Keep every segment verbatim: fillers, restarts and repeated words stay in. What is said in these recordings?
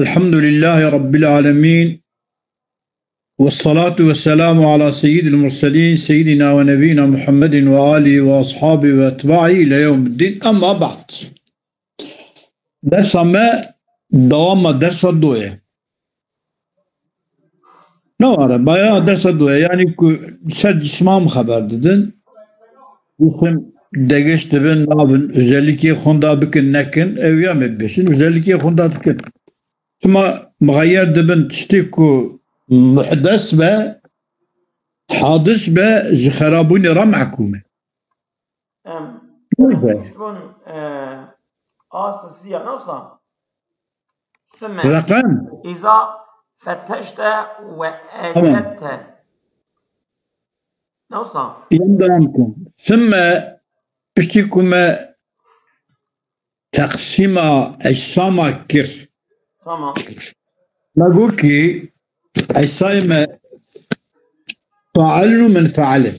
الحمد لله رب العالمين. والصلاة والسلام على سيد المرسلين سيدنا ونبينا محمد وآله وأصحابه وأتباعه إلى يوم الدين. أما بعد. Dersa me dewama dersa do ye. Ne ware, baya dersa do ye. Yani ku ser cisma min xeber didin. Cisim degiş dibin, nabin, özellikê xunda bikin, nekin, ew ya me bibêjin, özellikê xunda dikin. Çima muxeyer dibin tiştê ku muhdes be, hadis be, ji xerabûnê re mehkûm e. Em, Neyse. Bûn, e, a sisiya, ne wisa? Sümme. Reqem. İza fetteşte ve Tamam. Ecette. Ne wisa? Yan devam kun. Sümme piştî ku me teqsîma ecsama kir. Tamam. Me got ki ecsayê me faal û min faal in.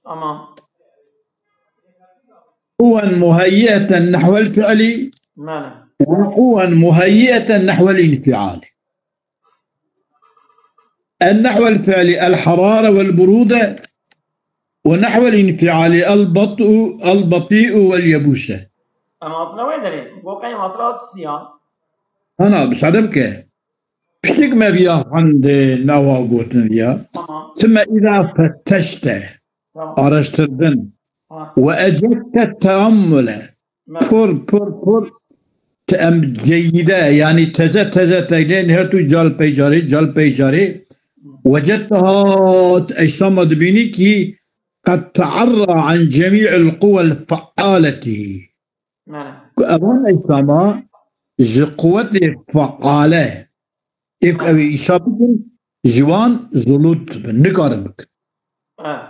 Tamam. قوى مهيئة نحو الفعل Mele. وقوى مهيئة نحو الانفعال. النحو الفعلي الحرارة والبرودة، ونحو الانفعال البطء، البطيء واليبوسة. Em hatine wê derê. Go qey hatine siya. Hana, bi sadem ke. Piştik me viya xwendê nawa gotin viya. Tamam. Sümme îza fetteşte. Tamam. Araştirdin. Ha. Ve ecette teammule. Pir, pir, pir te-, em ceyide, yani teze, teze teydên her tu cal peycarê, cal peycarê. Wecette hat eysama dibînî ki qed tearra an cemî'il quwel fealeti. Mele. Ku evan eysama ji quwetê feale ê ku ew ê îşa bikin, ji wan zulût dibin. Nikarin bikin. Eh.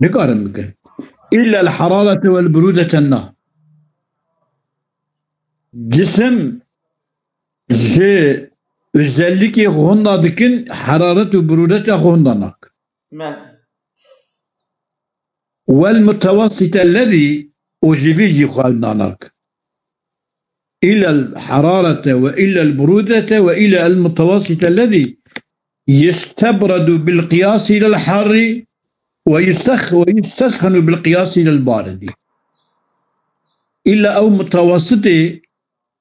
Nikarin bikin. Îlla l-herarete wel-burûdete na. Cisim ji özellikê xwe hunda dikin, heraret û burûdeta xwe hunda nakin. Mele. Wel mutewasite lezî, û ji vî jî xwe nanak. Îlel herarete ve îlel burûdete ve îlel mutewasite lezî yestebredu bil qiyas îlel harri ve yustex-, ve yustesxenu bil qiyas îlel baridî. Îlla ew mutewasitê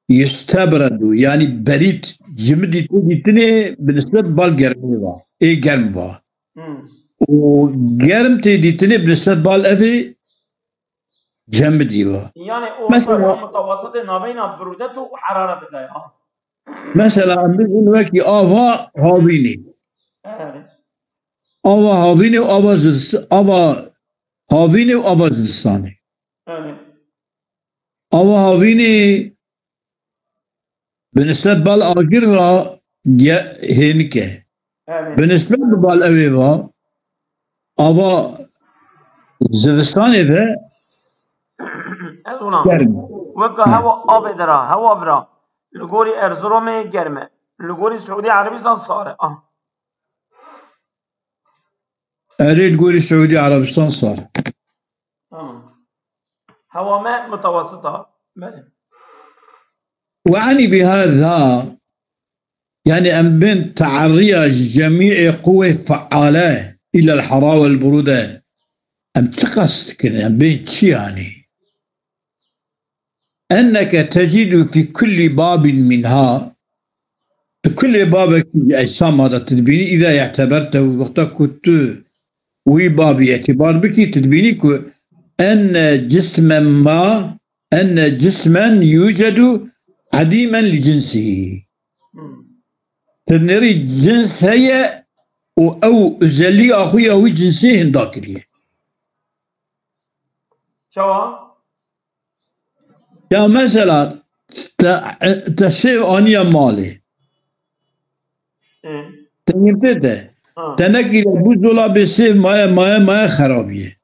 yestebredu, yani berît, cimidî tê dîtinê bi nisbet bal germê va. Ê germ va. Hmm. Û germ tê dîtinê bi nisbet bal evê cemidî va. Yani o Mesela- o mutawasitê naveyna birudet û heraret de ya. Mesela em bijin wekî ava havînê. Evet. Ava havînê û ava zivist-, ava havînê û ava zivistanê. Evet. Ava havînê bi nisbet bal agir ra ge-, hênik e. Evet. Bi nisbet bi bal evê va, ava zivistanê ve Ez ona. Germ. Weka Ha. hewa avê de ra, hewa vira. Li gorî Erzurumê germ e. Li gorî Siûdî Erebistan sar e. Ah. Erê, li gorî Siûdî Erebistan sar. Tamam. Hewa me mutawasita. Belê. وأعني بهذا، yani em bên te'erriya ji cemî'ê quwê feale îlel hera wel burûde. Em çi qest dikin? Em bên çi yani? Enneke tecidu fî kullî babin minha, tu kulê babekî ji ecsama de tu dibînî, îza ye'tebertehu, wexta ku tu wî babî îtîbar bikî, tu dibînî ku enne cismen ma, enne cismen yucedu edîmen li cinsihî. Hmm. Tu nêrî cins heye û ew özelliya xwe ya wî cinsê hinda kiriye. Çawa? Ya mesela te, te sêv aniye malê. Ê. Te yê te de. Ha. Te nekiriye buzdolabê sêv maye, maye, maye xerabiye.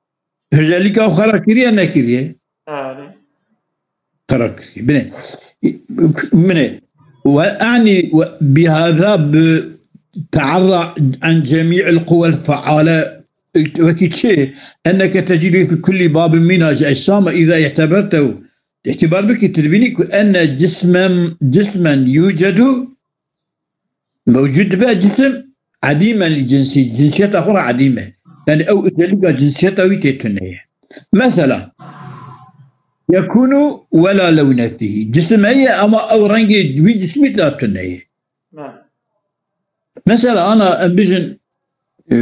Özellikle xera kiriye, nekiriye. Erê. Xera kiriye. Bine. Bine. Ve ani ve bihâzâ bi te'erra an cemî'il quwel fe'ale. Wekî çi? Enneke tecidî fi kullî babin mîna ji ecsama îza i'tebertehu. Îtîbar bikî, tu dibînî ku enne cismen, cismen yucedu, mewcûd dibe cisim, edîmen li cinsî, cinsiyeta xwe re edîm e. Yani ew özelîka cinsiyeta wî tê tune ye. Mesela, yekûnu wela lewne fîhî. Cisim heye ama ew rengê wî cismî da tune ye. Belê. Mesela ana em bijin, e,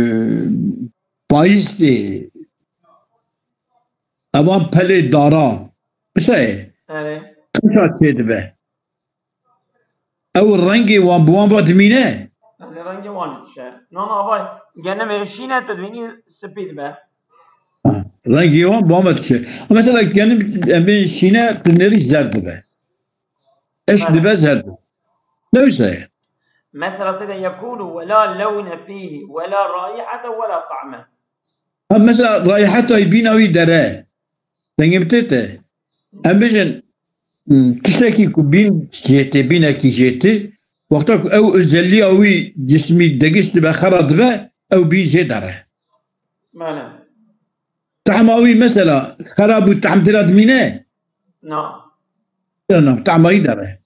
payîz tê, evan pelê dara. Mesela ye. Erê. Qeşa çê dibe. Ew rengê wan bi wan ve dimîne. Erê, rengê wan dişe. Nana vay, genimê şîn e, tu dibînî spî dibe. Ha, rengê wan bi wan ve dişe. Mesela genim em bê şîn e, tu nêrî zer dibe. Eş Belê. dibe zer dibe. Ne wisa ye? Mesela sede yekûnu wela lewne fîhî, wela raîhete, wela ta'me. Ha, mesela raîheta bîna wî dere. Dengê min tê te. Em bijin, m, tiştekî ku bîn jê tê, bînekî jê tê, wexta ku ew özelliya wî cismî degişt dibe, xera dibe, ew bîn jê dere. Belê. Tehma wî mesela xera bû, tehm tê de dimîne? Na. Na, na, tehma wî dere.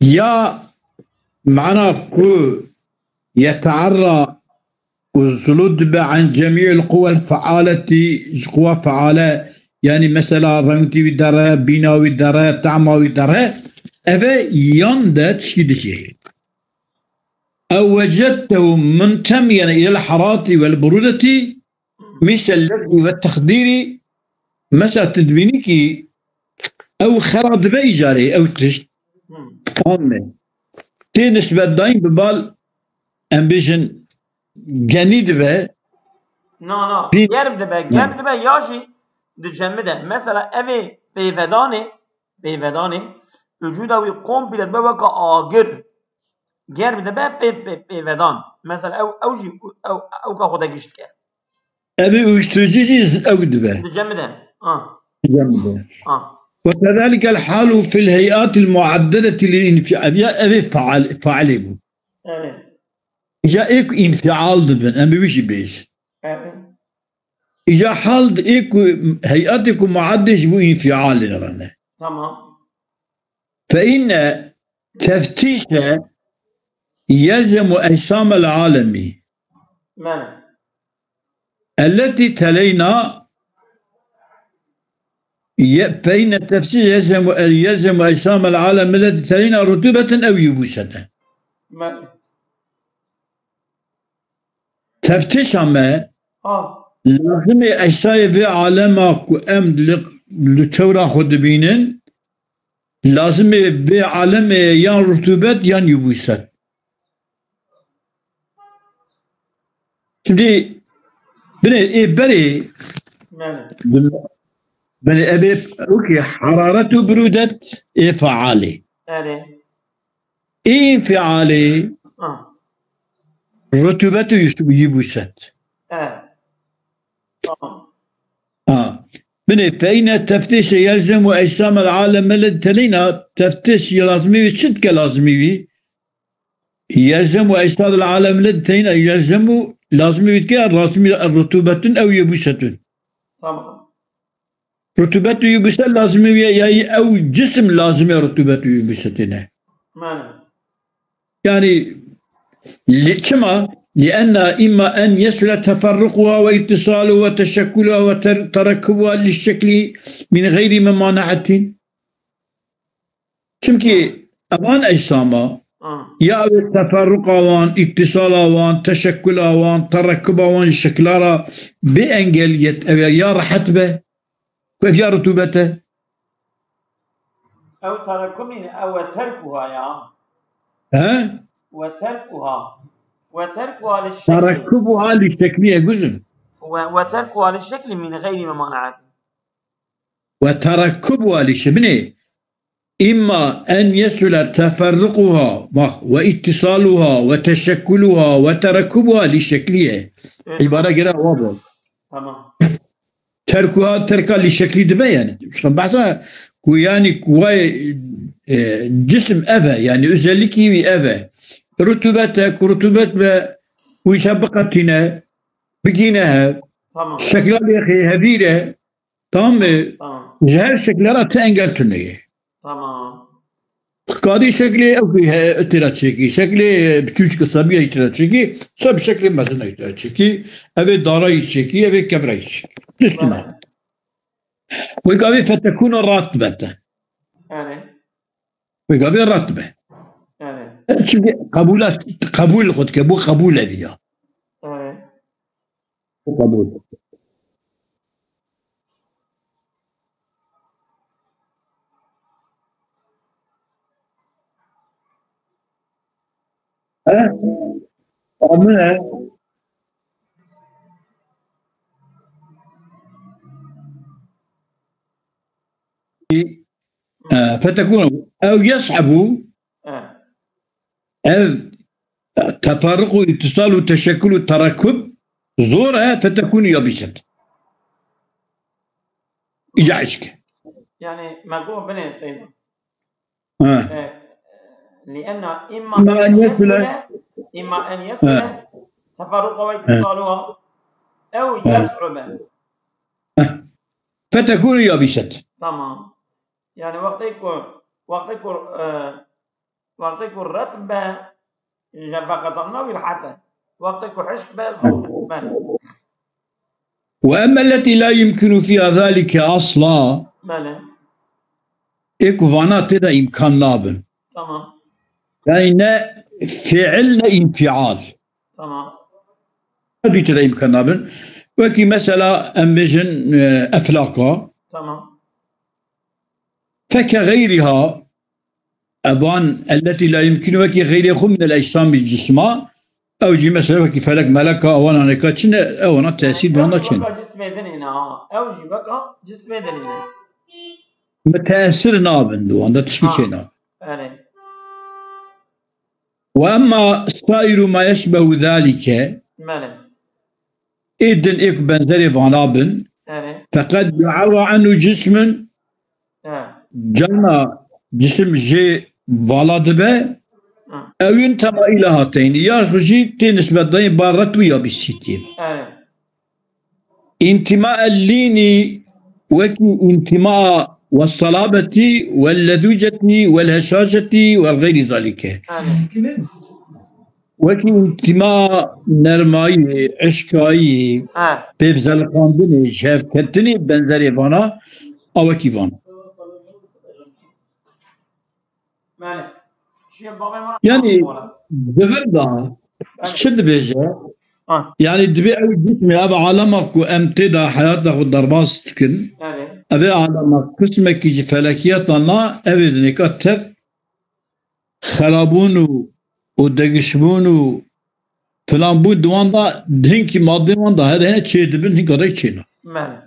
Ya mana ku yeteerra û zulu dibe an cemî'il quwel fealetî, ji quwa feale, yani mesela rewintî wî dere, bîna wî dere, tehma wî dere, eve yan de tişkî dişê. Ew wecedtehu muntemiyene ilel heratî wel burûdetî, mîsel lezî ve texdîrî, mesela tu dibînî kî ew xera dibe îcarê, ew tişt Hmm. amme. Tê nisbetdayîn bi bal, em bêjin, genî dibe. Na, na. Bî- Germ dibe, Na. germ dibe ya jî dicemide. Mesela evê peyvedanê, peyvedanê, vücuda wî komple dibe weka agir. Germ dibe pê, pê, peyvedan. Mesela ew, ew jî, ew, ew ka xwe de gişt ke. Evê uyuşturucu jî z-, ew dibe. Dicemide. Ah. Dicemide. Ah. Ve kezalikel halu fil hey'atil muaddedeti lil infial. Ya evê faal, faalê bû. Evet. Ya ê ku infial dibin, em bi wî jî bêjin. Evet. Îja hal ê ku heyatê ku muadde ji bo înfialê re ne. Tamam. Fe inne teftîşe yelzemu ecsam el alemi. Belê. Elletî teleyna ye-, fe inne teftîşe yelzemu, yelzemu ecsam el alemi elletî teleyna rutubeten ew yubuseten. Belê. Teftîşa me, Ha. lazimê eşyayê vê alema ku em li, li çewra xwe dibînin, lazimê vê alemê yan rutubet yan yubûset. Şimdi binê ê berê Belê. binê evê okey hararet û birûdet ê faalê. Erê. Ê înfialê Ha. rutubet û yus-, yubûset. E. Tamam. Ha. Binê fe inne teftîşe yelzemu ecsam el alem el teleyna teftîş lazimî wî çi dike lazimî wî? Yelzemu ecsam el alem el teleyna yelzemu lazimî wî dike lazimî rutubetun ew yubûsetun. Tamam. Rutubet û yubûset lazimî wî ye, ya ew cisim lazimê rutubet û yubûsetê ne. Mane. Yani, li, çima? Lienna imma en yesule teferruquha ve ittisaluha ve teşekkuluha ve ter-, terekkubuha li şekli min gayri mumanaetin. Çimkî evan ecsama, Ha. ya ew teferruqa wan, ittisala wan, teşekkula wan, terekkuba wan ji şekla re bê engeliyet, ev ya rehet be, ku ev ya rutubet e. Ew terekkum nîne, ew we terkuha ya. He? We terkuha. We terkuha li şekli. Terekkubuha li şekli ye, guzim. We, we terkuha li şekli min gayri mumanaet. Ve terekkubuha li şekli. Binê, imma en yesule teferruquha, bak, ve ittisaluha, ve teşekkuluha, ve terekkubuha li şekliye. Evet. İbare göre o bu. Tamam. Terkuha, terka li şekli dibe yani. İşte bahsa ku yani ku vay, e, cisim eve, yani özellik wî eve. Rutubet e, ku rutubet be, wî şe biqetîne, bigîne hev. Tamam. Şekla lê hevîre, Tamam mı? Tamam. Ji her şekle ra ti engel tune ye. Tamam. Kadî şeklê ew jî he-, tira çêkî. Şeklê biçûçik, sabî ye tira çêkî. Sab şeklê mezin ye tira çêkî. Ev ê darayî çêkî, ev ê kevrayî çêkî. Tişt tune. Belê. Wê gavê fetekûna rat bete. Belê. Wê gavê rat be. Belê. Çünkü qebûla, qebûl xwe dike, bu qebûl ev ya. Belê. Bu qebûl. He? Amin. E, fetekûn ew yes'ebû, e, ev, e, teferruq û îtisal û teşekkül û terekkub zor e, fetekûn yabîset. Îca eşk. Yani, me got binê Seyda. Ha. E, لأن إما إما أن أن يسهل، يسهل، إما أن يسهل، ha, تفرقها، ha, واتصالها، أو، ha, يصعب. Ha. Fetekûn yabîset. Tamam. Yani wextê ku, wextê ku, e, wextê ku retb be, ji veqetana wî rehet e. Wextê ku hişk be, zor e. Belê. وأما التي لا يمكن فيها ذلك أصلا. Belê. Ê ku vana tê de îmkan nabin. Tamam. Yani ne fiil ne înfial. Tamam. Her du tê de îmkan nabin. Wekî mesela em bêjin, e, eflaka. Tamam. فكغيرها، evan التي لا يمكن، wekî xeyrê xwe من الأجسام cisma, ew jî mesela wekî felek, meleka, ewana neka çi ne, ewana tesîr bi wan de çin. Weka cismê din îne ha. Ew jî weka cismê din îne. Mutesir nabin, di wan de tiştî, ha, çêna. Erê. وأما سائر ما يشبه ذلك، Belê. Ê din ê ku benzerê vana bin, Erê. فقد يعرى عنه جسم، He. Carna cisim jê vala dibe, Hı. Ew yuntima îla hateyn, ya xwe jî tê nisbet dayên ba retwî ya bîsîtî. Erê. انتماء اللين وكي انتماء والصلابة واللذوجة والهشاشة والغير ذلك. Erê. Wekî întima nermayî, eşkayî, ha, pêvzeliqandinê, ji hevketinê benzerê vana, a wekî van. Belê. Şiyê bavê min. Yani, di vir de, belê, çi dibêje? Ha. Yani, dibê ew cismê, ev alema ku em tê de heyata xwe derbas dikin, belê, ev ê alema qismekî ji felekiyata na, ev ê dinêka tev xerabûn û, û degişbûn û filan bûn di wan de, di hinkî madê wan de here çê dibin, hinka de çêna. Belê.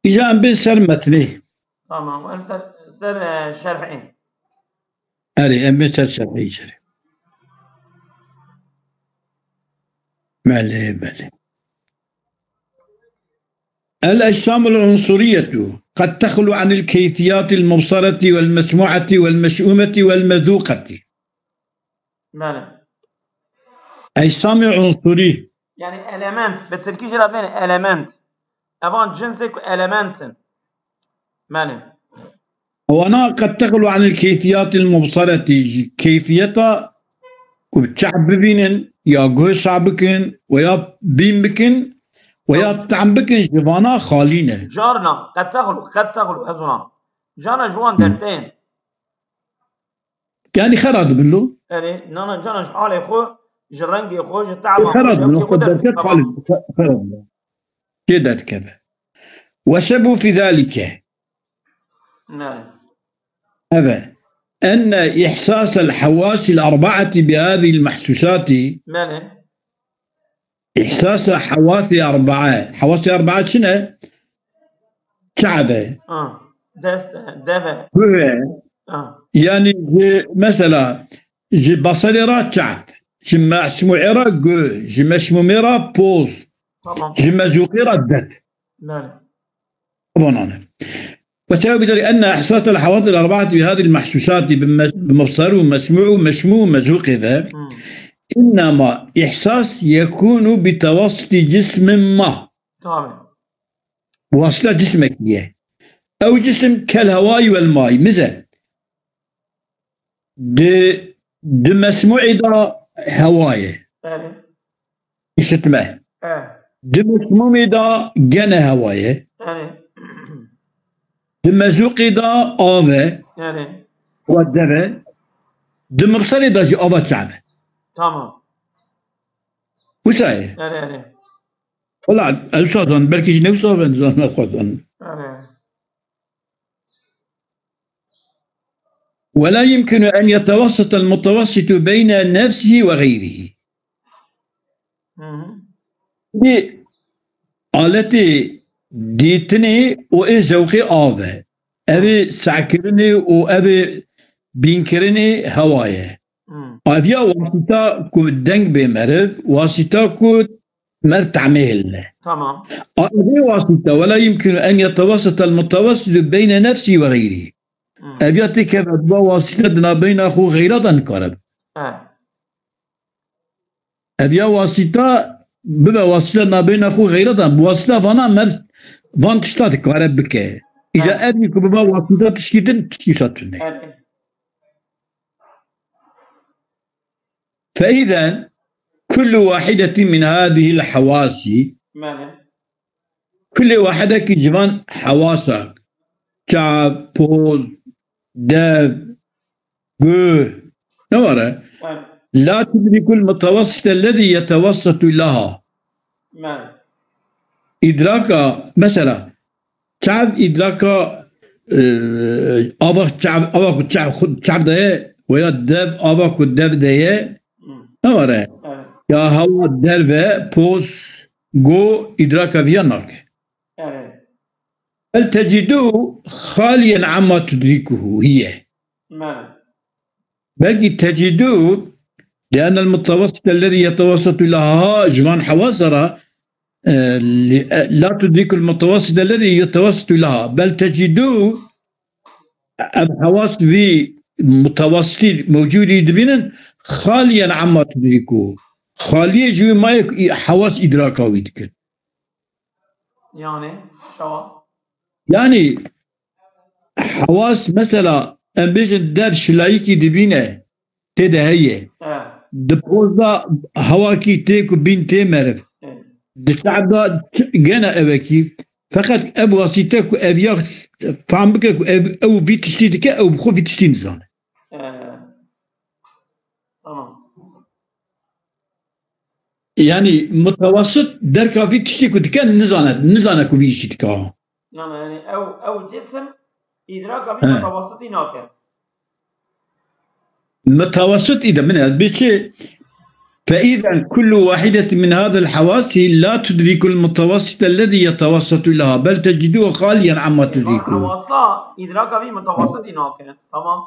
Îca em bên ser metnê. Tamam, em ser, ser, e, şerhê. Erê, em bên ser şerhê îcarê. Belê, belê. الأجسام العنصرية قد تخلو عن الكيفيات المبصرة والمسموعة والمشؤومة والمذوقة. Belê. Ecsamê unsurî. Yani element, bi tirkî jî re bêne element. Evan cinsê ku element in. Belê. Wana قد تخلو عن الكيفيات المبصرة, ji keyfiyeta ku çav bibînin, ya guh çav bikin, we ya bîn bikin, we ya, tamam, tehm bikin, ji vana xalî ne. Carna, قد تخلو, قد تخلو, ez wana. Carna ji wan, hı, derteyên. Yani xera dibin lo. Erê, nana carna ji halê xwe, ji rengê xwe, ji tehma xwe, xera ji dibin lo, hevkê xwe, xwe derket, tamam, halê xwe, xera dibin lo. Jê derdikeve. والسبب في ذلك. Belê. Evet. أن إحساس الحواس الأربعة بهذه المحسوسات. Belê. إحساس حواس أربعة. حواس أربعة çi ne? Çav e. Ha. Dest e, dev e. Guh e. Ha. Yani ji, mesela, ji beserê re çav, ji mesmûê re guh, ji meşmûmê re poz, tamam, ji mezûqê re def. Belê. Vanan e. وسبب ذلك أن إحساس الحواس الأربعة بهذه المحسوسات, bi me-, bi mebser û mesmû û meşmû û mezûqê de, hmm, إنما إحساس يكون بتوسط جسم ما. Tabii. Wasîta cismekî ye. Ew cisim kel hewayî wel mayî. Mize. Di, di mesmûî de hewa ye. Erê. Îşitme. E. Di mesmûmî de gene hewa ye. Erê. Di mezûqî de av e. Erê. Wa dev e. Di mibserê de jî ava çav e. Tamam. Wisa ye. Erê, erê. Wala, ez wisa zan, belkî jî ne wisa ben, zan, ne xwe zan. Erê. ولا يمكن أن يتوسط المتوسط بين نفسه وغيره. Hı hı. Di aletê dîtinê û ê zewqê av e. Ev ê sehkirinê û ev ê bînkirinê hewa ye. Hı. Aviya wasîta ku deng bê meriv, wasîta ku meriv tehmê hilne. Tamam. A, ev ê wasîta, ولا يمكن أن يتوسط المتوسط بين نفسه وغيره. Hı. Ev ya têkeve bi wasîte di navbeyna xwe û xeyra de nikare bibe. E. Ev ya wasîta bibe wasîte navbeyna xwe û xeyra de, bi wasîta vana meriv van tişta dikare bike. Îca E. ev yî ku bibe wasîta tişkî din, tişkî wisa tune. E. فإذا كل واحدة من هذه الحواس Belê. Kulê wahedekî ji van hewasa, çav, poz, dev, guh, ne were? Evet. La tudrikul mutavassite lezî yetevassatu laha. Evet. Îdraka, mesela, çav îdraka, e, ava çav, ava ku çav, xwe çav de ye, veya dev, ava ku dev de ye, Hı. ne were? Evet. Ya hewa derve, poz, go, îdraka viya nake. Evet. Bel tecidu xaliyen amma tudrikuhu hiye. Evet. Belkî tecidu, لأن المتوسط الذي يتوسط لها ji van hewasa ra, e, li, e, la tudrikul mutavassita lezî yetevassatu laha. Bel tecidu, ev hewas vî mutavassitî mewcûdî dibînin, xaliyen amma tudriku. Xaliyê ji wî mayê ku î-, hewas îdraka wî dikin. Yani, şewa. Yani, hewas mesela, em bêjin dev şilayîkî dibîne, tê de heye. He. Di poz de hewakî tê ku bîn tê meriv. He. Di çav de gene evekî. Feqet ev wasîte ku ev ya fam bike ku ev, ew vî tiştî dike, ew bi xwe vî tiştî nizane. He. Tamam. Yani mutawassit derka vî tiştî ku dike nizane, nizane ku vî işî dike. Na, na, yani ew, ew cisim îdraka vî He. mutawasitî nake. Mutawassit îde min ez bê çi? فإذا كل واحدة من هذه الحواس لا تدرك المتوسط الذي يتوسط لها، بل تجده خاليا عما تدركه. Hewasa îdraka vî mutawasitî nake. Tamam.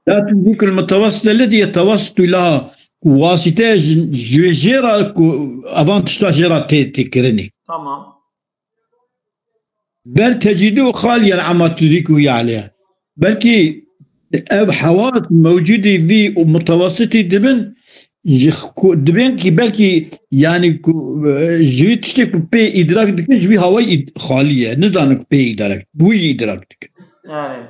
لا تدرك المتوسط الذي يتوسط لها. Wasîte ji, ji, jê re ku evan tişta jê re tê, tê kirinê. Tamam. بل تجده خاليا عما تدركه عليه. Belkî ev hewas mewcudî vî û mutawasitî dibin, ji ku, dibên ki belkî, yani ku, e, ji wî tiştê ku pê îdrak dikin, ji wî hawayî îd-, xalî ye. Nizanin ku pê îdrak, bi wî îdrak dikin. Yani.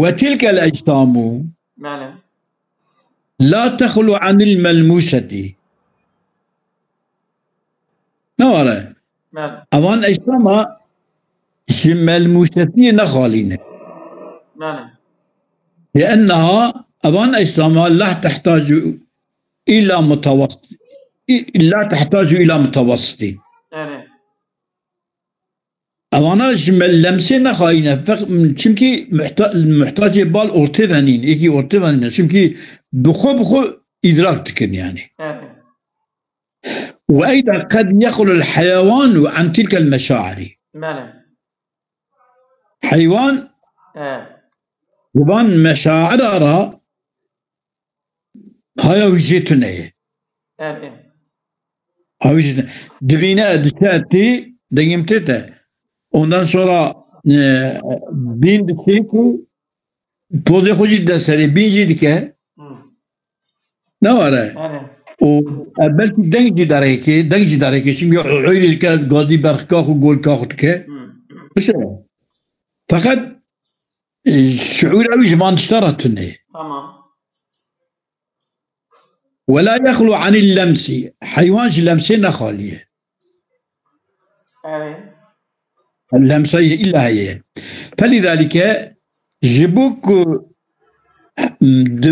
وتلك الأجسام Belê. لا تخلو عن الملموسة. Ne were? Belê. Evan eşlama ji melmûsetiyê ne xalî ne. Belê. لأنها, evan eşlama la tehtacu ila mutawassit. İ-, la tehtacu ila mutawassit. Belê. Evana ji me lemsê nexayîne. Feq-, çimkî muhta-, muhtacê bal ortê venîn, êkî ortê venîne. Çimkî bi xwe, bi xwe îdrak dikin yani. Evet. وأيضا قد يخلو الحيوان عن تلك المشاعر. Belê. Heywan Evet. ji van meşaira ra haya wî jê tune ye. Evet. Ha wî jê tune. Dibîne, diçe tê, dengê min tê te. Ondan sonra, e, bîn diçê ku pozê xwe jî dide serê, bîn jî dike. Hı. Ne were? Evet. û, e, belkî deng jî derêkê, deng jî derêkê, çimkî uyrî dike, gazî berxka xwe, golka xwe dike. Hmm. Mesela. Feqet, e, şuûra wî ji van tişta re tune. Tamam. Wela yexlu anil lemsî. Heywan ji lemsê nexaliye. Evet. Lemsayê îlla heye. Felîzalike ji bo ku di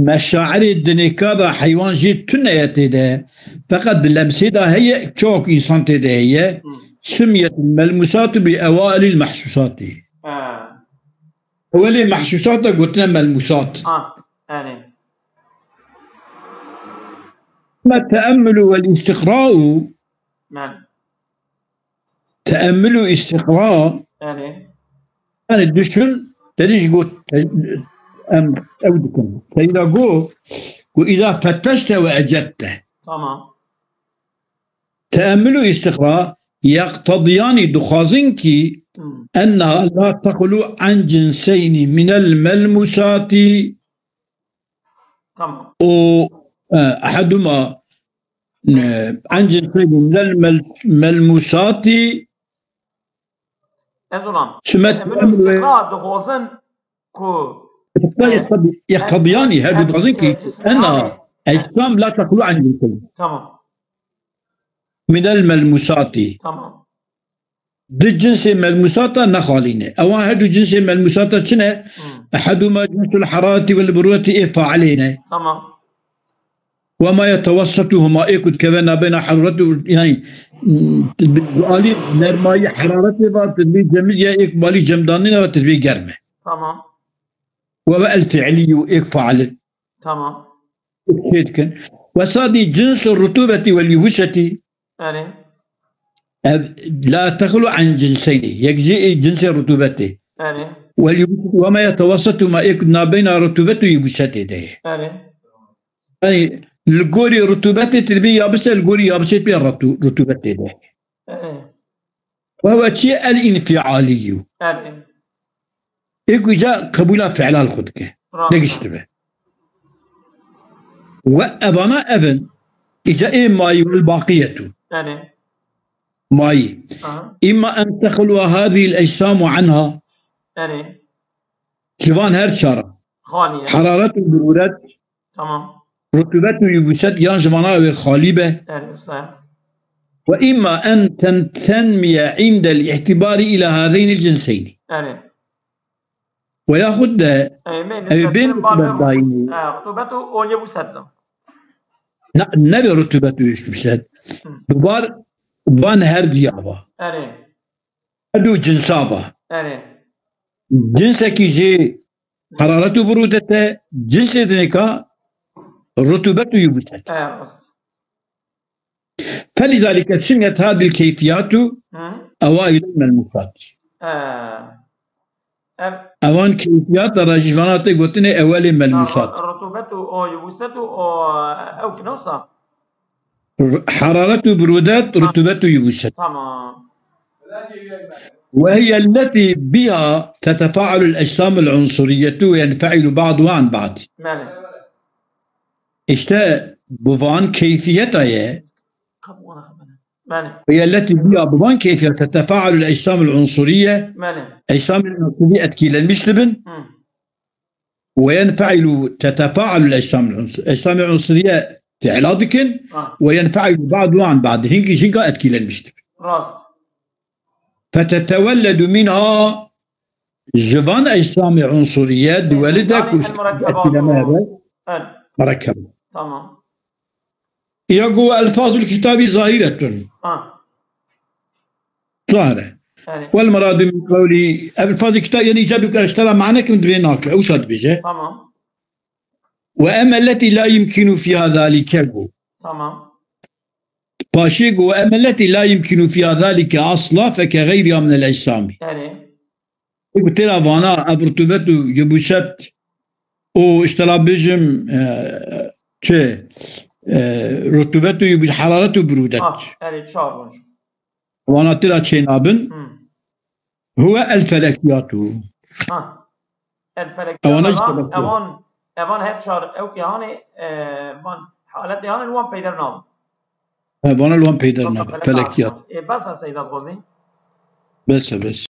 meşairê dinêka de heywan jê tune ye tê de, feqet di lemsê de heye, çawa ku însan tê de heye, Hı. Sumiyet melmusatu bi ewailil mehsusati. Ha. Ewelê mehsusat de gotine melmusat. Ha, yani. Ama teemmulu vel istiqra'u. Yani. Teemmulu istiqra. Yani. Yani düşün, dedi ki, got, em, ew dikin. Seyda go, go, iza fetteşte ve ecette. Tamam. Teemmulu istiqra, yaqtadiyani dixwazin ki, Hmm. Enneha la texlu an cinseyni minel melmusati. Tamam. O, e, ahaduma, e, an cinseyni minel mel-, melmusati. Ez ulan. Sümet Teemmulu istiqra dixwazin ku, Yaqtadi-, e, yaqtadiyani, her du dixwazin ki, e, enneha, yani. Eclam la texlu an cinseyni. Tamam. Minel melmusati. Tamam. Di cinsê melmûsata nexalîne. Ewan her du cinsê melmûsata çi ne? Hmm. Ehedûma cinsul harareti vel burûreti ê failê ne. Tamam. Ve ma yetewessetuhuma ê ku dikeve nabeyna hararet û, yani, bi alî nermayî hararetê ve tedbî cemil ya ê ku balî cemdanîne ve tedbî germ e. Tamam. Ve ve el fiilî û ê ku fail in. Tamam. Çê dikin. Wesadî cins rutubetî wel yubuseti. Erê. Ev la texlu an cinseyni. Yek jî ê cinsê rutubetê. Erê. Wel yubuseti. Ve ma yetewessetu ma ê ku nabeyna rutubet û yubusetê de ye. Erê. Yani li gorî rutubetê tê bê yabise, li gorî yabisê tê bê ratu-, rutubetê de. Erê. Ve ve çi el înfialî yû. Erê. Ê ku îca qebûla fiila li xwe dike. Rast. Negiştibe. Ve evana ev in, îca ê mayî wel baqiyetu. Erê. Mayî. Aha. Îmma en texluwa hazî el ecsamu anha. Erê. Ji van her çara. Xaliye. Hararet û burûret. Tamam. Rutubet û yubûset yan ji vana wê xalî be. Erê, wisa. Ve îmma en ten-, tenmiye îndel îhtîbarî îla hâzeynil cinseyni. Erê. Ve yaxud de Ey, me ew bê nisbetkirin ba rutubet me dayînî. E, rutubet û, û yubûset de. Ne, ne bê rutubet û yubûset. Hı. Bi bar van her diya va. Erê. Her du cinsa va. Erê. Cinsekî jê hararet û burûdet e, cinsê dinêka rutubet û yubûset. E, rast. Felîzalike sumiyet hadil keyfiyatu Hı. ewail melmusat. E, ev Evan keyfiyata re jî vana tê gotinê ewelê melmusat. Rutubet û o yubûset û o ew ki ne wisa. Hararet û burûdet, rutubet û yubûset. Tamam. Ve hiye elletî biha tetefa'alul ecsamul unsuriyetu ve yenfe'ilu ba'duha an ba'd. Belê. İşte bi van keyfiyeta ye. Belê. Ve hiye elletî biha bi van keyfiyeta tetefa'alul ecsamul unsuriye. Belê. Ecsamul unsuriye etkilenmiş dibin. Hı. Ve yenfe'ilu tetefa'alul ecsamul unsur. Ecsamê unsuriye fiila dikin. Ha. Ve yenfe'ilu ba'duha an ba'd. Hinkî jinka etkilenmiştir. Rast. Fetetevelledu minha, ji van ecsamê unsuriye diwelide Yani ku el murekkebatu. Etkileme hebe. El. Murekkeb. Tamam. Ya ku elfazul kitabî zahiretun. Ha. Zahir e. Yani. Wel muradu min qewlî, elfazul kitab, yani îca dûka ji te re mane kim dibê nake, ew sa dibêje. Tamam. Ve emme letî la yumkinu fîha zalike got. Tamam. Paşê got, ve emme letî la yumkinu fîha zalike asla feke xeyriha min el ecsamî. Yani. Ê ku têra vana ev rutubet û yubûset û îşte la bêjim, e, çi, e, rutubet û yubû-, heraret û birûdet. Ha, erê, çar roj. Vana têra çênabin. Hmm. Huwe el felekiyatu. Ha. El felekiyat. Ewana jî felekiyat. Evan, evan her çar ew ki hanê, e, van Haletê hanin wan peyder nabin. He, vana li wan peyder nabe. Pelekiyat. Ê bes e Seyda dixwazî. Bes e, bes.